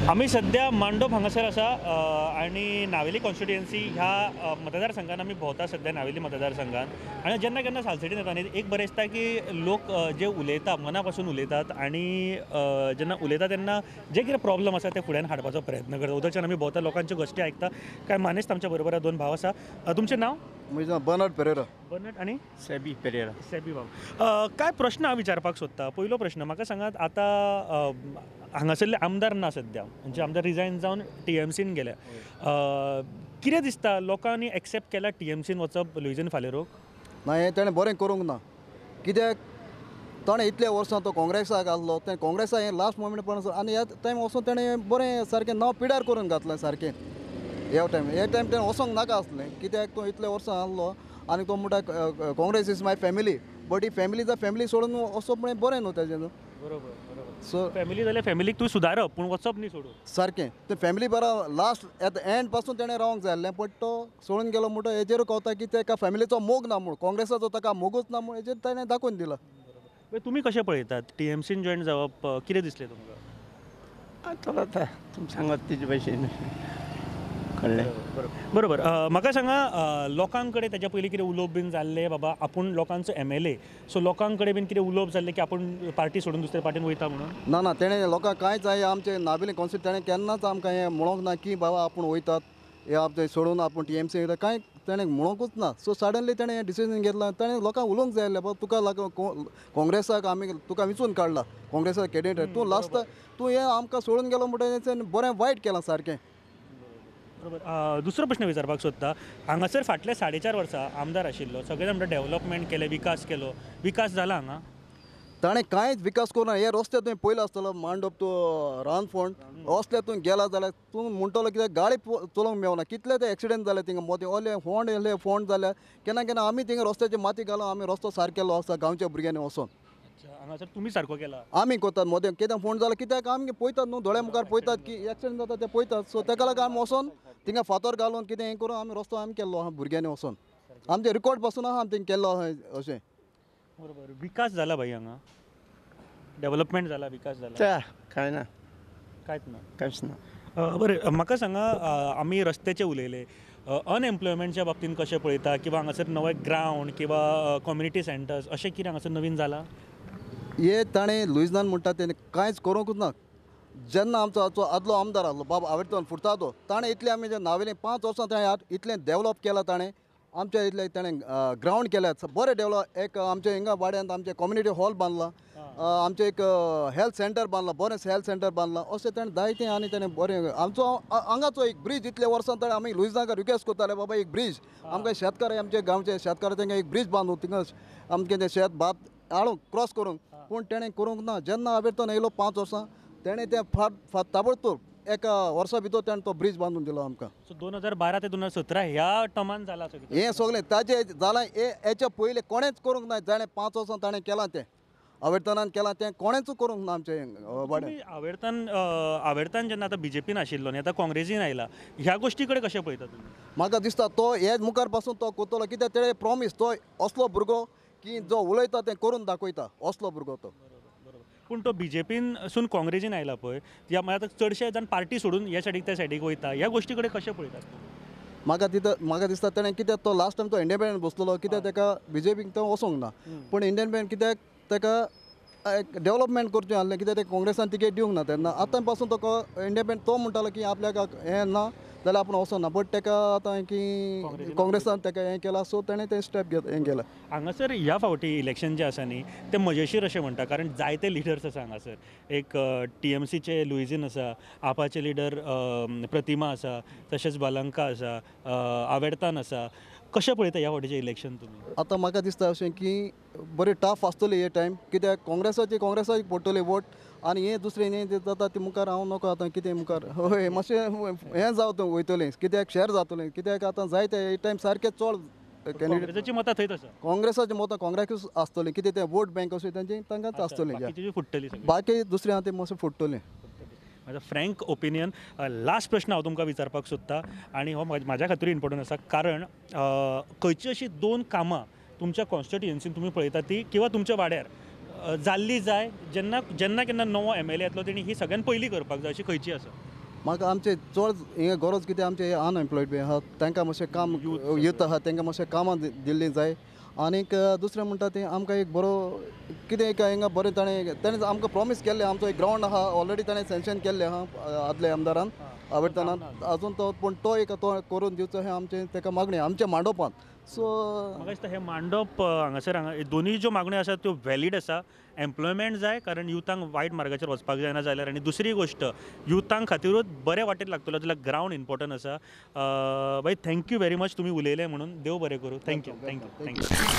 आमी सध्या मांडोप हांगासर आसा आनी नावेली कॉन्स्टिट्युएन्सी ह्या मतदारसंघान आमी भोंवता सध्या नावेली मतदारसंघान. आनी जेन्ना केन्ना सालसेटीन येता न्ही, एक बरें दिसता की लोक जे उलयता मना पासून उलयतात आनी जेन्ना उलयता तेन्ना जे कितें प्रॉब्लम आसा ते फुड्यान हाडपाचो प्रयत्न करता. उदरच्यान आमी भोंवता, लोकांच्यो गोश्टी आयकता. कांय मानेस्त आमच्या बरोबर दोन भाव आसा. तुमचें नांव? म्हजें नांव बर्नार्ड पेरेरा. बर्नार्ड आनी सेबी पेरेरा. सेबी बाब, कांय प्रश्न हांव विचारपाक सोदता. पयलो प्रश्न म्हाका सांगात, आतां हांगासरले आमदार ना सध्या, म्हणजे आमदार रिजायन जावन टीएमसीन गेल्या, कितें दिसता लोकांनी एक्सेप्ट केला टीएमसीन वचप लुईझिन फालेरोक? ना, हें ताणें बरें करूंक ना. कित्याक ताणें इतल्या वर्सां तो काँग्रेसाक आसलो, तें काँग्रेसाक हें लास्ट मोमेंट पण आनी ह्या टायम वचून ताणें बरें सारकें नांव पिड्यार करून घातलें सारकें. ह्या टायम हे टायम तेणें वचोंक नाका आसलें, कित्याक तो इतल्या वर्सां आसलो आनी तो म्हणटा Congress is my family, but he family जा फॅमिली सोडून वचप म्हणलें बरें न्हू तेजें. बरोबर बरोबर. सो फॅमिली जाल्यार फॅमिलीक तूं सुदारप, पूण वचप न्ही सोडून सारकें. तें फॅमिली बरो लास्ट एट the and पासून तेणें रावंक जाय आसलें, बट तो सोडून गेलो म्हणटा हेजेर कळटा की तेका फॅमिलीचो मोग ना म्हूण, काँग्रेसाचो ताका मोगूच ना म्हूण हेजेर ताणें दाखोवन दिला. बरोबर. तुमी कशें पळयतात टीएमसीन जॉयन जावप, कितें दिसलें तुमकां? आतां आतां तुमी सांगत तेजे भशेन कळ्ळें. बरोबर. म्हाका सांगा, लोकां कडेन ताच्या पयलीं कितें उलोवप बीन जाल्लें, बाबा आपूण लोकांचो MLA, सो लोकां कडेन बीन कितें उलोवप जाल्लें की आपूण पार्टी सोडून दुसऱ्या पार्टीन वयता म्हणून? ना ना, तेणें लोकांक कांयच आमचे नावेली कॉन्स्टिट्युएन्सी तेणें केन्नाच आमकां हें म्हणोंक ना की बाबा आपूण वयतात हे आमचें सोडून आपूण टीएमसी वयता, कांय तेणें म्हणोंकूच ना. सो सडनली तेणें हें डिसिजन घेतलां. तेणें लोकांक उलोवंक जाय आसलें, बाबा तुका लागून काँग्रेसाक आमी तुका विंचून काडला, काँग्रेसाक कॅन्डिडेट, तूं लास्ट तूं हें आमकां सोडून गेलो म्हणटा बरें वायट केलां सारकें. बरोबर. दुसरो प्रश्न विचारपाक सोदता, हांगासर फाटल्या 4.5 वर्सां आमदार आशिल्लो, सगळे जाण म्हणटा डेव्हलपमेंट केलें, विकास केलो, विकास जाला हांगा? ताणें कांयच विकास करूं ना. हे रस्ते तुवें पयलो आसतलो मांडोप तूं रानफोंड रस्ते तूं गेला जाल्यार तूं म्हणटलो कित्याक गाडी चलोवंक मेवना, कितले ते एक्सिडंट जाले थिंगा मोदें, ओले फोंड येले फोंड जाल्या केन्ना केन्ना आमी थिंगा रस्त्याची माती घालून आमी रस्तो सारको केल्लो आसा गांवच्या भुरग्यांनी वचोन. हांगासर तुमी सारको केला? आमी करतात मोदें कितें फोंड जाल्यार, कित्याक आमी पळयतात न्हू, दोळ्या मुखार पळयतात की एक्सिडंट जाता ते पळयतात. सो तेका लागून आमी वचोन थिंगा फातर घालून कितें हें करून आमी रस्तो आमी केल्लो आहा भुरग्यांनी वचोन, आमचे रिकॉर्ड पासून आहा आमी थिंगा केल्लो आहा अशें. बरोबर. विकास जाला भाई हांगा, डेव्हलपमेंट जाला, विकास जाला? कांय ना, कांयच ना, कांयच ना. बरें, म्हाका सांगा, आमी रस्त्याचे उलयले, अनएम्प्लॉयमेंटच्या बाबतींत कशें पळयता, किंवा हांगासर नवें ग्रावंड किंवा कम्युनिटी सेंटर्स अशें कितें हांगासर नवीन जालां? हे ताणें लुईझिनान म्हणटा तेणें कांयच करूंकूच ना. जेन्ना आमचो आदलो आमदार आसलो बाब आवेर्तन फुर्तादो, ताणें इतलें आमी नावेले 5 वर्सां ताणें इतलें डेवलप केलां, ताणें आमच्या इतलें ताणें ग्रावंड केल्यात बरें डेवलप. एक आमच्या हिंगा वाड्यांत आमचें कम्युनिटी हॉल बांदलां, आमचें एक हेल्थ सेंटर बांदलां, बरें हेल्थ सेंटर बांदलां, अशें ताणें जायतें. आनी ताणें बरें आमचो हांगाचो एक ब्रीज इतले वर्सां ताणें आमी लुईझिनाक रिक्वेस्ट करताले बाबा एक ब्रीज आमकां शेतकार आमचे गांवचे शेतकार तांकां एक ब्रीज बांदू, थिंगा आमचें तें शेत भात हाडूंक क्रॉस करूंक, पूण तेणें करूंक ना. जेन्ना आवेर्तन येयलो 5 वर्सां तेणें तें फाट ताबडतोब एका वर्सा भितर तेणें तो ब्रीज बांदून दिलो आमकां. सो 2012 ते 2017 ह्या टर्मान जाला हें सगळें ताजें जालां. हेच्या पयलें कोणेंच करूंक ना, जाणें 5 वर्सां ताणें केलां तें आवेर्तनान केलां तें कोणेंच करूंक ना आमचें वाड्यान. आवेर्तन जेन्ना आतां बीजेपीन आशिल्लो न्ही, आतां काँग्रेसीन आयला, ह्या गोश्टी कडेन कशें पळयता तुमी? म्हाका दिसता तो हे मुखार पासून तो करतलो, कित्याक तेणें प्रॉमीस, तो असलो भुरगो की जो उलयता तें करून दाखयता, असलो भुरगो तो. पूण तो बीजेपीन सून काँग्रेसीन आयला पळय, ह्या आतां चडशे जाण पार्टी सोडून ह्या सायडीक त्या सायडीक वयता, ह्या गोश्टी कडेन कशें पळयतात? म्हाका दिसता तेणें कित्याक तो लास्ट टायम तो इंडिपेंडंट बसलेलो, कित्याक तेका बीजेपीक तो वचोंक ना, पूण इंडिपेंडंट कित्याक तेका डेवलपमेंट करचें आसलें, कित्याक ते काँग्रेसान तिकेट दिवंक ना तेन्ना. आतां पासून तो इंडिपेंडंट तो म्हणटालो की आपल्याक हें ना जाल्यार आपूण वचना, बट तेका आतां की काँग्रेसान तेका हें केलां, सो तेणें तें स्टेप हें केलां. हांगासर ह्या फावटी इलेक्शन जें आसा न्ही तें मजेशीर अशें म्हणटा, कारण जायते लिडर्स आसा हांगासर. एक टीएमसीचे लुईझिन आसा, आपाचे लिडर प्रतिमा आसा, तशेंच बालंका आसा, आवेर्तान आसा. कशें पळयता ह्या फावटीचें इलेक्शन तुमी? आतां म्हाका दिसता अशें की बरी टफ आसतली हे टायम, कित्याक काँग्रेसाची पडटली वोट आनी हे दुसरें हें जाता ते मुखार हांव नको आतां कितें मुखार हय मातशें हें जावं वयतलें, कित्याक शेर जातलें, कित्याक आतां जायते हे टायम सारकें चड काँग्रेसाची मतां थंयच आसा, काँग्रेसाची मतां काँग्रेसूच आसतलीं, कितें तें वोट बँक अशें तांची तांकांच आसतली, फुट्टली बाकी दुसरें आहा तें मातशें फुट्टलें. म्हाजो फ्रँक ओपिनियन. लास्ट प्रश्न हांव तुमकां विचारपाक सोदता आनी हो म्हाज्या खातीर इम्पोर्टंट आसा, कारण खंयची अशी 2 कामां तुमच्या कॉन्स्टिट्युएन्सीन तुमी पळयता ती किंवा तुमच्या वाड्यार जाल्ली जाय, जेन्ना जेन्ना केन्ना नवो MLA येतलो तेणी ही सगळ्यान पयलीं करपाक जाय, अशी खंयची आसा? म्हाका आमचे चड हें गरज कितें आमचे अनएम्प्लॉयड बी आहा तांकां मातशें काम यूथ आहा तांकां मातशें कामां दिल्लीं जाय. आनीक दुसरें म्हणटा तें आमकां एक बरो कितें एक हिंगा बरें ताणें ताणें आमकां प्रॉमीस केल्लें. आमचो एक ग्रावंड आहा ऑलरेडी ताणें सँक्शन केल्लें आहा आदल्या आमदारान आवेर्तानान, अजून तो पूण तो एक तो करून दिवचो हें आमचें ताका मागणी आमच्या मांडोपान. सो म्हाका दिसता हें मांडप हांगासर हांगा दोनूय ज्यो मागण्यो आसात त्यो व्हॅलीड आसा. एम्प्लॉयमेंट जाय कारण युथांक वायट मार्गाचेर वचपाक जायना जाल्यार, आनी दुसरी गोश्ट युथांक खातीरूच बरे वाटेर लागतलो जाल्यार ग्रावंड इम्पोर्टंट आसा. बाय thank you very much तुमी उलयले म्हणून, देव बरें करूं. Thank you thank you thank you.